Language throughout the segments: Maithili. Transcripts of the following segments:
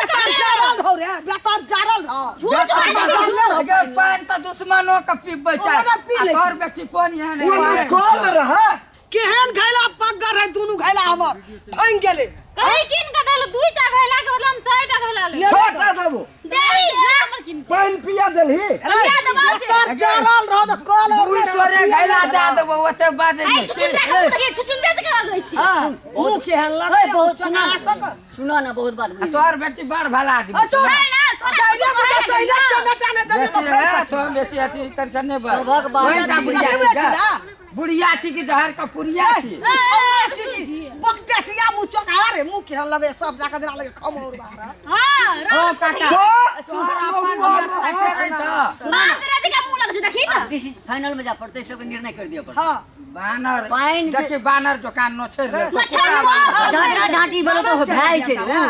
बेकार जारल रहो रे, बेकार जारल रहो। झूठ बाजै छै, झूठ। गे पानि तऽ दुश्मनो के पीबै छै। ओकरा पी लै आ तोहर बेटी कोन एहन ओ है? कल रहे। केहन घैला पग्गर है, दुनू घैला हमर फंग गेलै। कहीं कीन के देलु दुईटा घैला के बदला में चारिटा घैला ले। छोटा देबो। दे दे हमर कीन के। पानि पिया देलही। पिया देबौ से। बेकार जारल रहो तऽ कल और दू सौ रे घैला दए देबो ओते बाजै ऐ नहि। छुछुंदरा के मुँह देखिए, छुछुंदरा जकाँ लगै छै। हां, मुंह केहन लगै ओए, बहुत चका सक। सुनो ना, बहुत बात आ बुझि। तोहर बेटी बड़ भला आदमी आ छै। चुप। नहीं ना, तोरा जाइने कुछो बुझा कहै तहिना ना। चमेटा नहि देबी बेसी तऽ फेर है तो बेसी अथी करके नहि बड़। सभक बात ओहिटा छी। बुढ़िया कथी छी बुझै गा। छी ना? बुढ़िया छी कि जहर के पुड़िया छी? छौड़ा छी कि बकटेटिया मुँह चोका रे, मुँह केहन लगे सब जाके जेना लगे खमौर बाहर। हाँ, ओ राम काका, तो तोहर अपन धिया पुता छै तऽ। बांदरा जकाँ मुँह लगै छै, देखी ना। डिसीजन फाइनल में जा पड़तै, सबके निर्णय कर दिया पड़तै। हाँ। बानर पानि जे- देखी बानर जोकान नोछरि ले। मच्छर हुआ। झगड़ा झांटी भेलो तऽ भए छै रे।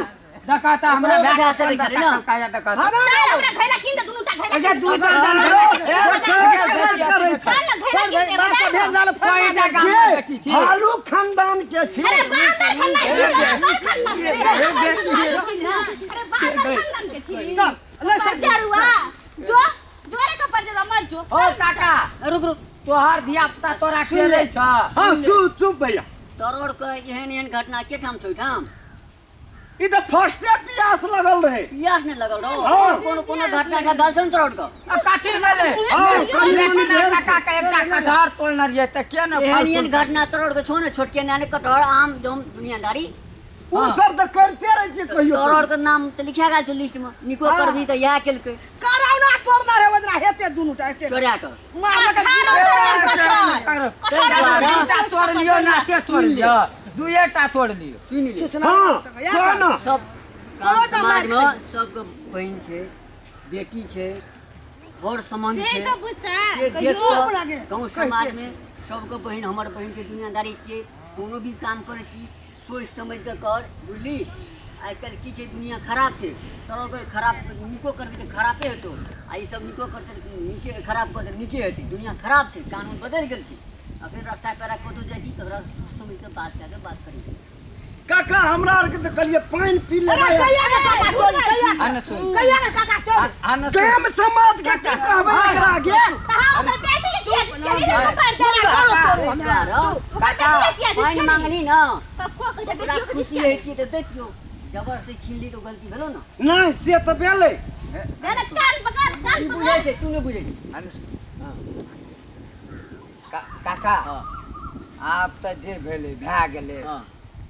देखा तऽ हमरा ओकरो भए भए सकै छलै ने। काया देखा हाँ, तऽ। ना, चल हमरा घैला कीन दे, दुनू टा घैला अच्छा कीन दे। दू दर्जन करै छै। चल ना, घैला छोड़ कीन दे, दे, बाप घैला। भेज दाल फेर कोइटा गाम ये बेटी छी। हालू खानदान के छी। अरे बांदर खानदान के, बांदर खानदान के। अरे बांदर खानदान के छी। चल ले सब। जरुआ, जो, जो रे कपर जरुआ, मर जो। ओ काका, रुक रुक। तोहर धिया पुता तोरा खेलै छ? हाँ, चुप चुप भैया। तरोड़ के एहन एहन घटना के ठाम छौ ठाम? ई तऽ फर्स्टे पियास लगल रहे। पियास नहि लगल रहो। हाँ। कोनो कोनो घटना टा भेल छौ ने तरोड़ के? अब कथी भेलै? हाँ, कनि मनि भेल छै। काका के एकटा कटहर तोड़ने रहियै तऽ के ने एहन फल एहन फूल घटना तरोड़ के छौ ने, छोटके नानी कटहर आम जम दुनियादारी। उ सब तऽ करिते रहै छियै कहियो। तरोड़ के नाम तऽ लिखा गेल छौ लिस्ट में, निको करबी तऽ इएह केलकै। करौना तोड़ना रे ओजना हेते दुनू टा हेते। चोरा के। मार के कर। ताहि दुआरे दूटा तोड़ लियौ ना ते तोड़ लियौ, दुएटा तोड़ लियौ। सुनि ले। हाँ, कह ना। सब गाम कोनोटा समाज मारि में सबके बहिन छै, बेटी छै, घर संबंध से छै। सब बुझतै, से कहियो। देख कऽ लागे। गाँव समाज में सबके बहिन हमर बहिन छै, दुनियादारी छियै। कोनो भी काम करै छी सोचि समझि कऽ कर, बुझली? आइ काल्हि की छै, दुनिया खराब छै। तोरो के खराब नीको करबी तऽ खरापे हेतौ, आ ई सब नीको करतै तऽ नीके, खराब करतै तऽ नीके हेतै। दुनिया खराब छै, कानून बदलि गेल छै। अखन रास्ता पेरा कतौ जाइ छी तकरा समझि कऽ बात कए कऽ बात करी। काका, हमरा आरके तऽ कहलियै पानि पी अरे लेबै। कहिया के काका चल, कहिया आने सुन। कहिया के काका चल। आने सुन। गाम समाज के की कहबै एकरा आगे? तऽ हाँ, ओकर बेटी के किया दिस रे कपर जरुआ? तोड़ू हमे, चुप। ओकर बेटी के किया दिस? पानि मांगली ने तऽ को कहै छै, ओकरा बेटियो के खुशी दिस। होइतियै तऽ दैतियौ, जबरदस्ती छीन ली तऽ गलती भेलो ने। नहि, से तऽ भेलै। ने कान पकड़, कान ई पकड़। बुझै छै, तू नहि बुझै छी। आने सुन। काका, हँ। आब तऽ जे भेलै भए गेलै। हँ।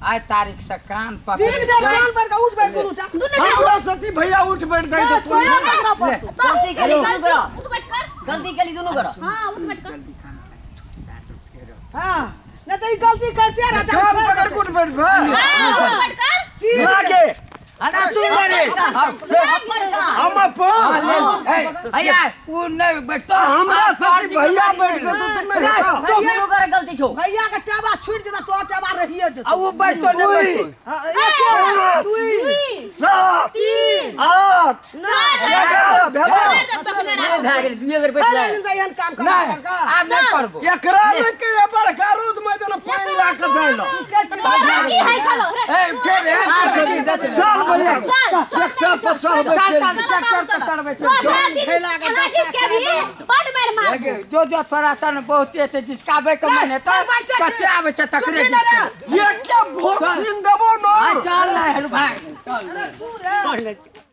आइ तारीख से कान पकड़। तीन बेर कान पर के उठबै दुनू टा। दुनू टा। हमरा सती भैया उठ बैठ जाइ तऽ तोरा पकड़ा पड़तौ। गलती केली दुनू करो। उठ बैठ कर। गलती केली दुनू करो। हाँ, उठ बैठ कर। जल्दी कान पकड़। हाँ, नहीं तो ई गलती करते रहता। कान पकड़ के उठ बैठ भा। हाँ, उठ बैठ कर। लागे। अरे सुन रे। हम अपन भैया, उ नहि बैठतो। हमरा सती भैया बैठ जेतौ तऽ नहि हेतौ। तो दुनू करे गलती छौ। भैया के टाबा छूट जेता तो टाबा रहिए जेतौ। आ उ बैठतो नहि दुई, बैठतो। हाँ, एक, पाँच, दुई, 7, 3, 8, 4। 11 भेलो। दुनू भए गेल, दुइए बेर बैठलै। दिन से एहन काम कर नहि, कर। आब नहि करबो। एकरा नहि के बड़का रोज मैदान पानि लए कऽ जाइ लए। तोरा की है छलो रे? ए फेर एहन करै छी, देख ले। चल भैया, चल, चल। ट्रैक्टर पर चढ़बै चल चलि। चल, ट्रैक्टर पर चढ़बै छै। दोसर दिन घैला के अहाँ जिसके भी बड मारि मारबो। जो जो जो थोड़ा सा ने बहुते छै जिसकाबै के मन हेतै, कते आबै छै तकरे जिसकेबै। ये क्या भोक्सिन देबो आ न। चल ना हेरू भाई, चल। पढ़ ले।